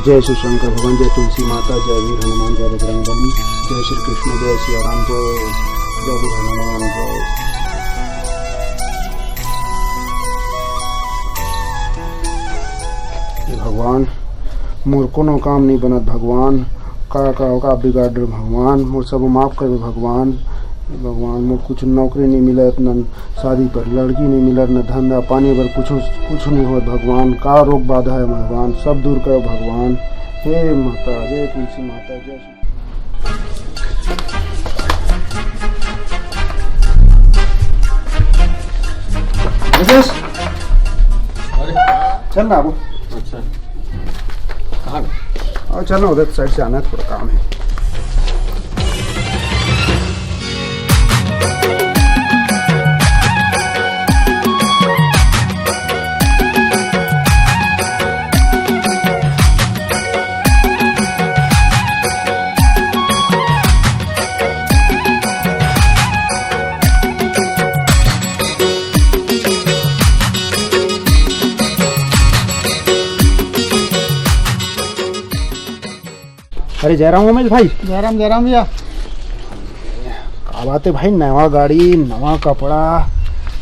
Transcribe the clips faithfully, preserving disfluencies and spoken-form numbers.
जय शिव शंकर भगवान, जय तुलसी माता, जय वीर हनुमान, जय बजरंग बली, जय श्री कृष्ण, जय सिया राम, जय, जय वीर हनुमान, जय। हे भगवान, मोर कोनो काम नहीं बनत भगवान, का, का, का बिगाड़ रहे भगवान, मोर सब माफ कर भगवान। भगवान, मोर कुछ नौकरी नहीं मिलत, न शादी पर लड़की नहीं मिलत, न धंधा पानी पर कुछ, कुछ नहीं होत भगवान। का रोग बाधा है भगवान, सब दूर करो भगवान। हे माता, जय तुलसी माता, जय श्री ब्रजेश, अरे, चल ना, आबो। अच्छा, कहाँ? और चल ना, उधर साइड से आना है, थोड़ा काम है। अरे जयराम उमेश भाई। जयराम, जयराम भैया। का बात है भाई, नवा गाड़ी, नवा कपड़ा,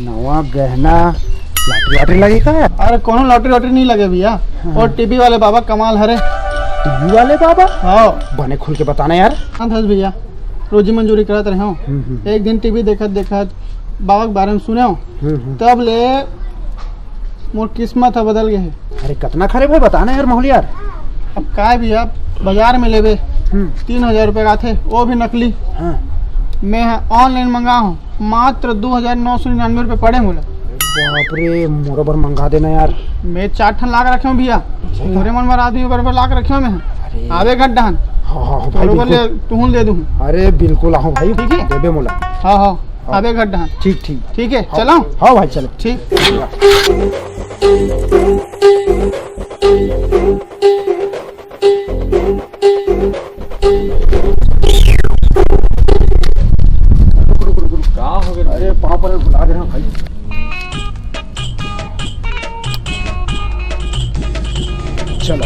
नवा गहना, लॉटरी वॉटरी लगे का है? अरे कोनो लॉटरी वॉटरी नहीं लगे भैया। हाँ। और टीवी वाले बाबा कमाल हरे। टीवी वाले बाबा? हाँ। बने खुल के बताना यार। हाँ धस भैया, रोजी मंजूरी करत रहे हो। हम्म, हम्म। एक दिन टीवी देखत देखत बाबा के बारे में सुने हो। हम्म, हम्म। तब ले मोर किस्मत ह बदल गए है। अरे कतना खरे भाई, बता ना यार माहौल यार। अब काय भी, आप बाजार में लेबे, हम्म। तीन हजार रुपये का आथे, वो भी नकली। हाँ। मैं ह ऑनलाइन मंगा हूँ, मात्र दो हजार नौ सौ निन्यानवे रुपये पड़े मोला। बाप रे, मोरो बर मंगा देना यार। मैं चार ठन लाग रखे हूँ भैया, अच्छा। मोरे मन बर आदमी बरोबर लाग रखे हूँ मैं। अरे। आवे घट डहन। हाँ, हाँ, हाँ, भाई, बरोबर बिल्कुल। ले, तुहूँ ले दूँ। अरे बिल्कुल, आहो भाई, ठीक है। देबे मोला। हाँ, हाँ। हाँ। आबे घर डहान। ठीक, ठीक। ठीक है, हाँ। चलो। हाँ भाई, चलो। ठीक। रुक, रुक, रुक, रुक। का हो गया? अरे, पाँव पर बुला दे रहा भाई। चलो।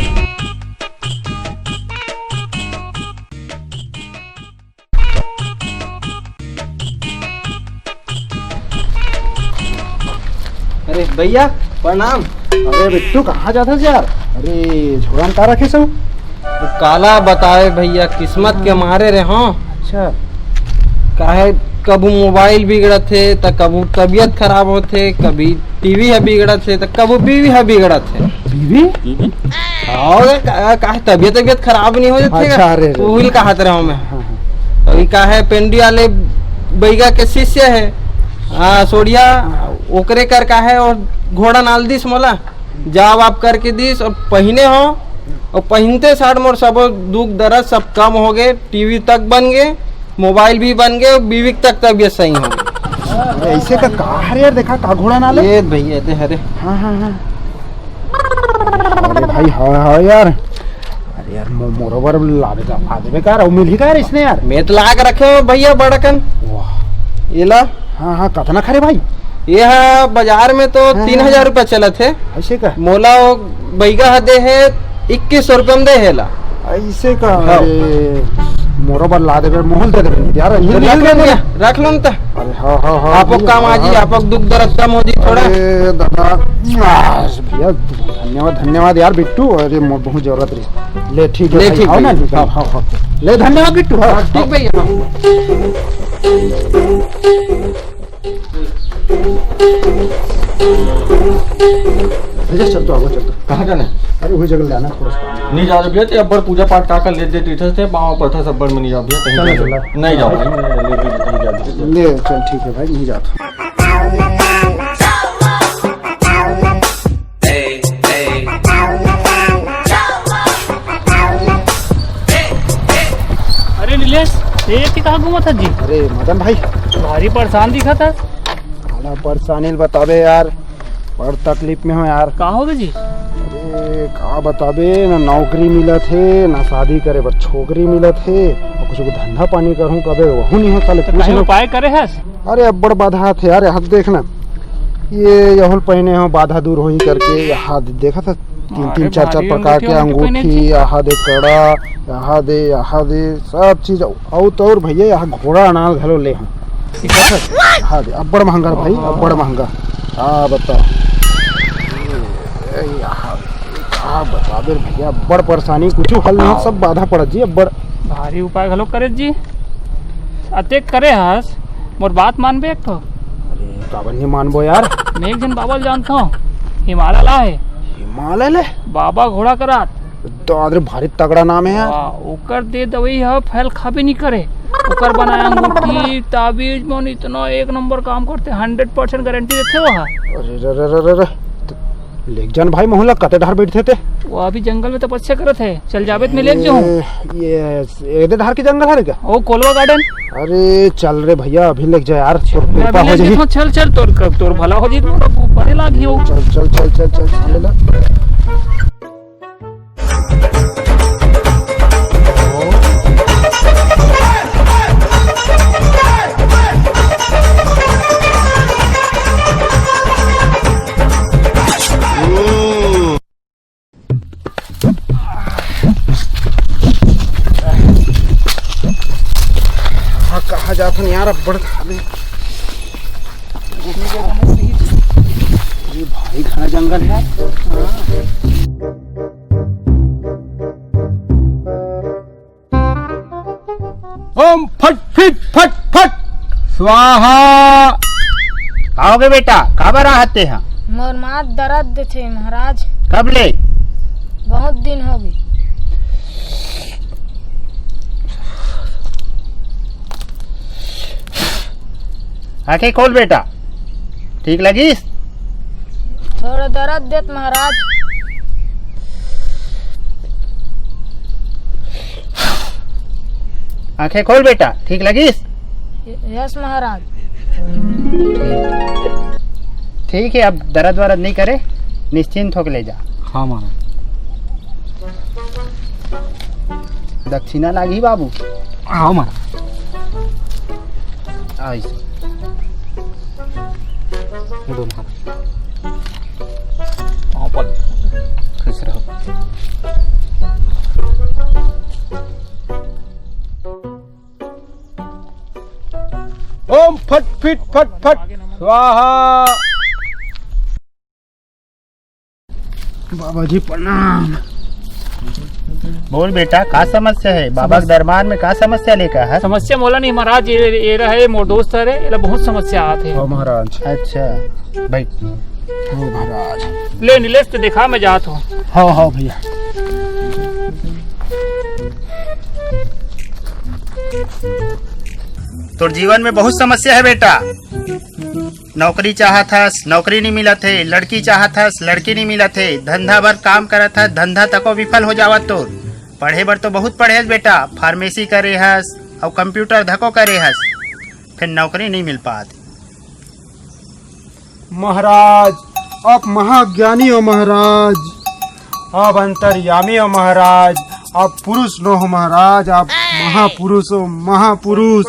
अरे भैया, प्रणाम। अरे बिट्टू, कहाँ जात हस यार? अरे झोला में का रखे सो? काला बतावे भैया, किस्मत के मारे रे, हाँ। अच्छा। काहे, कभू मोबाइल बिगड़त हे, त कभू तबीयत खराब होत हे, कभी टीवी ह बिगड़त हे, त कभू बीवी ह बिगड़त हे। बीवी? बीवी? हाँ, का, काहे तबीयत, तबीयत खराब नहीं हो जात हे अच्छा, का? अरे, अरे। उहिल कहत रहे हूँ मैं। हाँ, हाँ। अभी का है, पेंडी वाले बैगा के शिष्य है, हाँ, सोड़िया, ओकरे कर का है, और घोड़ा नाल दिस मोला, जाब आप करके दिस, और पहिने हो, और पहिनते साठ मोर सबो दुख दर्द सब कम हो गए, टीवी तक बन गए, मोबाइल भी बन गए, बीवी तक तबीयत सही हो गई। अरे, ऐसे का, का हरे यार, देखा का घोड़ा नाल है? ये भैया, दे हरे। हाँ, हाँ, हाँ। अरे भाई, हाँ, हाँ यार। अरे यार, मो-, मोरो बर लादे का, लादे का यार, मिलही का यार इसने यार? मैं तो ला के रखे हो भैया, बड़कन। वाह। ये ला। हाँ, हाँ, कतना खरे भाई? ये हा बाजार में तो हाँ, तीन हजार हाँ। रुपया चलत है। ऐसे का? मोला वो बैगा ह दे है, इक्कीस सौ रुपया में दे है ला। ऐसे का? हाँ। अरे, मोरो बर ला देबे, मोहल दे देबे यार, ये तो ले रख ले लो दे। ना, रख लो ना तो। अरे हाँ, हाँ, हाँ, आपको भैया, काम आ जी, हाँ। आपको दुख दर्द कम हो जी थोड़ा। अरे दादा, आह, भैया, धन्यवाद, धन्यवाद यार बिट्टू। अरे, मोर बहुत जरूरत रही। ले, ठीक है ले, भाई, ठीक आओ ना, भैया। हाँ, हाँ, हाँ। ले, धन्यवाद बिट्टू, हाँ, हाँ, ठीक हाँ। भैया। भैया, चल तो, आगो चल तो। कहाँ जाना है? अरे, वही जगह ले आना, थोड़ा सा। नहीं जा रहे भैया, ते अब्बड़ पूजा पाठ का कर ले दे, तीर्थ से, पाँव पड़ता सब बड़ में नहीं जाओ भैया, कहीं चलो, नहीं चलो। जाओ। नहीं जाओ भाई, नहीं, नहीं, नहीं, नहीं जाओ भैया। ले, चल, ठीक है भाई, नहीं जाता। अरे नीलेश, ये, ये कहाँ घूमत हस जी? अरे मदन भाई। भारी परेशान दिखत हस। बड़ा परेशानी ल बताबे यार, बड़ तकलीफ में हो यार। का होगे जी? अरे का बताबे, ना नौकरी मिलत हे, ना शादी करे बर छोकरी मिलत हे, और कुछ धंधा पानी करूँ कबे वहू नहीं होता ले, तो कुछ कहीं ना उपाय करे हस? अरे अब्बड़ बाधा थे यार, हाथ देखना, ये यहुल पहने हो, बाधा दूर होही करके, ये हाथ देखा था, तीन, तीन, चार, चार प्रकार के अंगूठी, यहाँ दे कड़ा, यहाँ दे, यहाँ दे, सब चीज। अउ तो अउ भैया, यहाँ घोड़ा अनाज घलो ले हँव। यहाँ दे, अब्बड़ महंगा रे भाई, अब्बड़ महंगा। हाँ, बताओ। ए, यहाँ दे, का बताबे रे भैया, अब्बड़ परेशानी, कुछ हल नहीं, सब बाधा पड़त जी, अब्बड़। भारी उपाय घलो करे जी। अतेक करे हस, मोर बात मानबे एक ठो? अरे, काबर नहीं मानबो यार? मैं एक झन बाबा ल जानत हँव, हिमालय ला हे। हिमालय ले? बाबा घोड़ा करात। दाद रे, भारी तगड़ा नाम हे यार। वाह, ओकर दे दवई ह फैल खाबे नहीं करे। ओकर बनाए अंगूठी, ताबीज मन इतना एक नंबर काम करथे, हंड्रेड परसेंट गारंटी देथे वो ह। अरे रे रे रे रे रे। लेग जान भाई, महूँ ला कते डहर बैठथे ते। वो अभी जंगल में तपस्या करत हे, चल जाबे त मैं लेग जाहूँ। ये, ये एदे डहर के जंगल हरे का? ओ कोलवा गार्डन। अरे चल रे भैया, अभी लेग जा यार, तोर मैं कृपा अभी हो लेग जाही। जाहूँ, चल चल, तोर तोर भला हो जाही, तोर ऊपरे लाग ही हो। चल चल चल चल चल, चल ले ला। हाँ, कहाँ जात हन यार, अब्बड़ घामे। ये भारी घना जंगल हे। ओम फट फिट फट फट स्वाहा। का होगे बेटा, काबर आहत तेहा? मोर माथ दर्द देथे महाराज। कब ले? बहुत दिन होगे। आंखें खोल बेटा, ठीक लगिस? थोड़ा दर्द देत महाराज। आंखें खोल बेटा, ठीक लगिस? य-, यस महाराज। ठीक हे, अब दर्द वरद नहीं करे, निश्चिंत होके ले जा। हाँ महाराज। दक्षिणा लागही बाबू। हाँ महाराज। आइस। ये दो महाराज। हाँ, पर खुश रहो। ओम फट फिट फट फट स्वाहा। बाबा जी प्रणाम। बोल बेटा, का समस्या हे? बाबा के समस- दरबार में का समस्या लेकर हे? समस्या मोला नहीं महाराज, ये, ये रहे मोर दोस्त हरे, एला बहुत समस्या आत हे। हाँ महाराज। अच्छा, बैठ। हो महाराज। ले नीलेश, तो देखा, मैं जात हूँ। हाँ, हाँ भैया। तोर जीवन में बहुत समस्या हे बेटा। नौकरी चाहत हस, नौकरी नहीं मिलत हे, लड़की चाहत हस, लड़की नहीं मिलत हे, धंधा बर काम करत हस, धंधा तको विफल हो जावत तोर। पढ़े बर तो बहुत पढ़े हस बेटा, फार्मेसी करे हस, अउ कंप्यूटर धको करे हस, फिर नौकरी नहीं मिल पात। महाराज, आप महाज्ञानी हो महाराज, आप अंतर्यामी हो महाराज, आप पुरुष नो हो महाराज, आप महापुरुष हो, महापुरुष।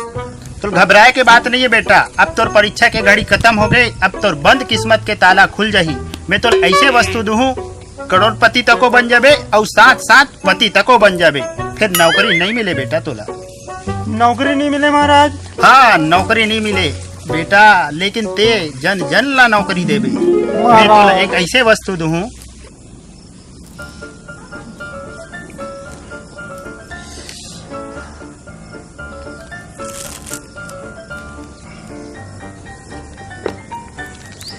तो घबराए के बात नहीं हे बेटा, अब तोर परीक्षा के घड़ी खतम होगे, अब तोर बंद किस्मत के ताला खुल जाही। मैं तोर ऐसे वस्तु दूहूं, करोड़पति तको बन जाबे अउ साथ साथ पति तको बन जाबे, फिर नौकरी नहीं मिले बेटा तोला। नौकरी नहीं मिले महाराज? हाँ, नौकरी नहीं मिले बेटा, लेकिन ते जन जन ला नौकरी देबे। मैं महाराज। तोला एक ऐसे वस्तु दूहूं।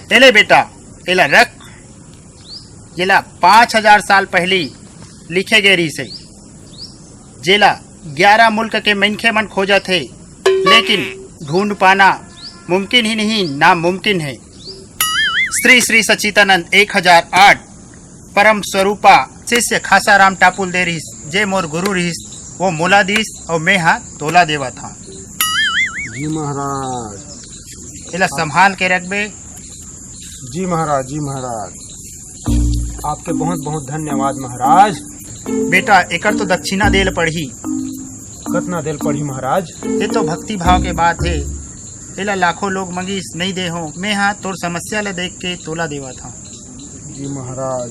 ए ले बेटा, एला रख। जेला पाँच हजार साल पहिली लिखे गे रिहिस हे, जेला ग्यारह मुल्क के मनखे मन खोजत हे, लेकिन ढूंढ पाना मुमकिन ही नहीं, नामुमकिन हे। श्री श्री सच्चिदानंद एक हजार आठ, परम स्वरूपा शिष्य खासाराम टापुल दे रिहिस, जे मोर गुरु रिहिस, वो मोला दिस अउ मैं हा तोला देवत हां। जी महाराज। एला संभाल के रखबे। जी महाराज, जी महाराज, आपके बहुत बहुत धन्यवाद महाराज। बेटा, एकर तो दक्षिणा देल पड़ही। कतना देल पड़ही महाराज? ये तो भक्ति भाव के बात हे। एला लाखों लोग मंगिस, नहीं दे हो। मैं हा तोर समस्या ला देख के तोला देवत हां। जी महाराज।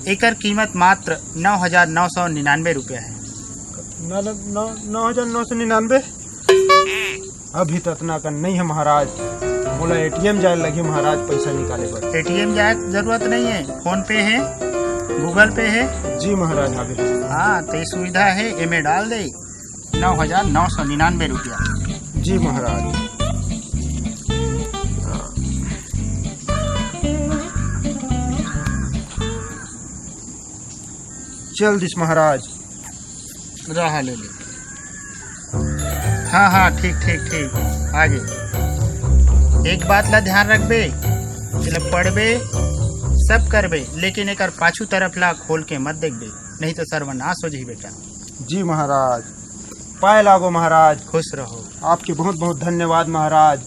एकर कीमत मात्र नौ हजार नौ सौ निन्यानवे रुपया है। नौ हजार नौ सौ निन्यानवे? अभी तो इतना कन नहीं है महाराज, मोला एटीएम जाए लगी महाराज, पैसा निकाले बर। एटीएम जाए के जरूरत नहीं है, फोन पे है, गूगल पे है। जी महाराज, हाँ बिल्कुल। हाँ, तो ये सुविधा है, एमे डाल दे, नौ हजार नौ सौ निन्यानवे रुपया। जी महाराज। चल दिस महाराज। रहा ले ले। हाँ, हाँ, ठीक, ठीक, ठीक। आगे। एक बात ला ध्यान रखबे, जेला पढ़बे, सब करबे, लेकिन एकर पाछू तरफ ला खोल के मत देखबे, नहीं तो सर्वनाश हो जाही बेटा। जी महाराज, पाए लागो महाराज। खुश रहो। आपके बहुत बहुत धन्यवाद महाराज,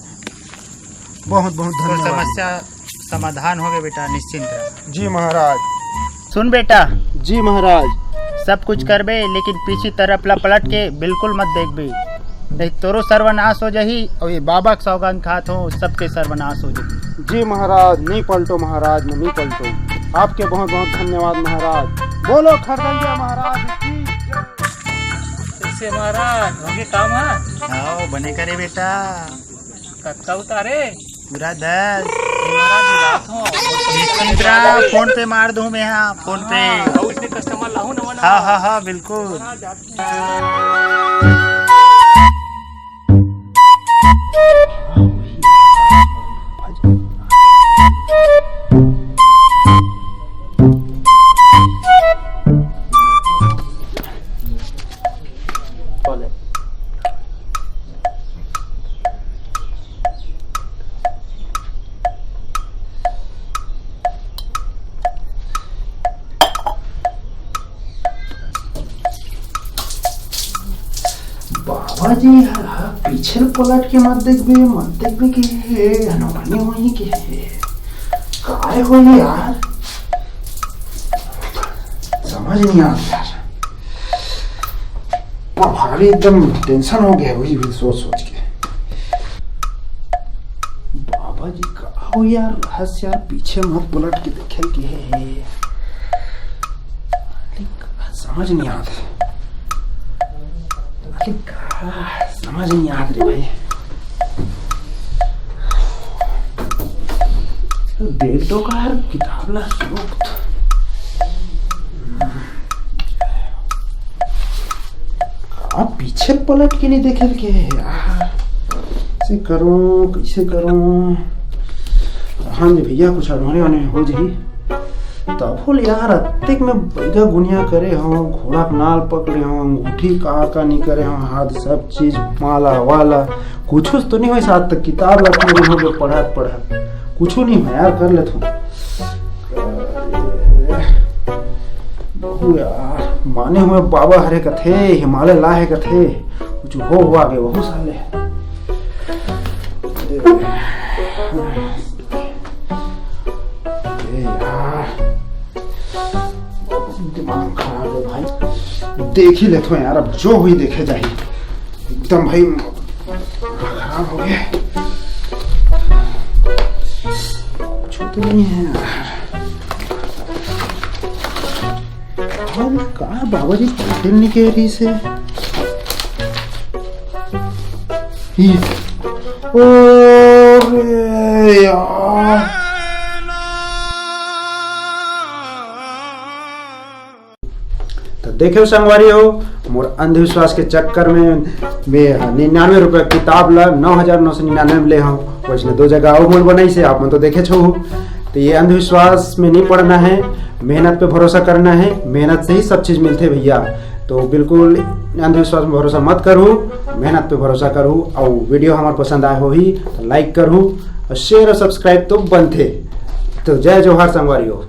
बहुत बहुत धन्यवाद। समस्या समाधान हो गए बेटा, निश्चिंत रह। जी महाराज। सुन बेटा। जी महाराज। सब कुछ करबे, लेकिन पीछे तरफ ला पलट के बिल्कुल मत देखबे, नहीं तोरो सर्वनाश हो जाही। और ये बाबा के सौगंध खात हो, सबके सर्वनाश हो जाही। जी महाराज, नहीं पलटो महाराज, मैं नहीं पलटो। आपके बहुत बहुत धन्यवाद महाराज। बोलो खरदैया महाराज की जय। कैसे महाराज, हो गए काम है? हाँ, बने करे बेटा। कतका उतारे? पूरा दस। महाराज, रात हो। निश्चिंत रहा, फोन पे मार दूं मैं, हाँ, फोन पे। हाँ, और इसने कस्टमर लाहू नवा नवा। हाँ, हाँ, हाँ, बिल्कुल। हाँ, जाते हैं। बाबा जी, हा, हा, पीछे पलट के मत देखबे, मत देखबे कि हे, अनहोनी होही कि हे, काय होही यार, समझ नहीं आता यार। भारी एकदम टेंशन हो गया वही भी सोच सोच के। बाबा जी का हो यार, हंस यार, पीछे मत पलट के देखे के हे। अरे का समझ नहीं आता। अरे का समझ नहीं आता रे भाई। तो देख तो का यार, किताब ला सुरुक। अब पीछे पलट के नहीं देखे के हे यार। कैसे करूं, कैसे करूं? हाँ जी भैया, कुछ अनहोनी होने हो जाही। तब बोल यार, अत्तेक में बैगा गुनिया करे हो, घोड़ा के नाल पकड़े हो, अंगूठी का का नहीं करे हो, हाथ सब चीज माला वाला, कुछ तो नहीं होइस आज तक। किताब ला तीन दिन हो गए पढ़त पढ़त, कुछ नहीं हो यार, कर लेथों। बहू यार, माने हुए बाबा हरे कथे, हिमालय ला हे कथे, कुछ हो हुआ के वहू साले। ए यार, दिमाग खराब है भाई। देख ही लेथों यार, अब जो हुई देखे जाही। एकदम भाई खराब हो गया। कुछ तो नहीं है यार। अरे का बाबा जी पटेल नहीं कह रही से? ई, अरे यार। तो देखे संगवारी हो, मोर अंधविश्वास के चक्कर में मैं निन्यानवे रुपया किताब ला नौ हजार नौ सौ निन्यानवे में ले हूँ। वैसने दो जगह अउ मोल बनाइस हे, आप मन तो देखेच हो। तो ये अंधविश्वास में नहीं पड़ना है, मेहनत पे भरोसा करना है, मेहनत से ही सब चीज मिलथे भैया। तो बिल्कुल अंधविश्वास में भरोसा मत करू, मेहनत पे भरोसा करू। और video हमार पसंद आए होही तो like करू, और share और subscribe तो बनथे। तो जय जोहार संगवारी हो।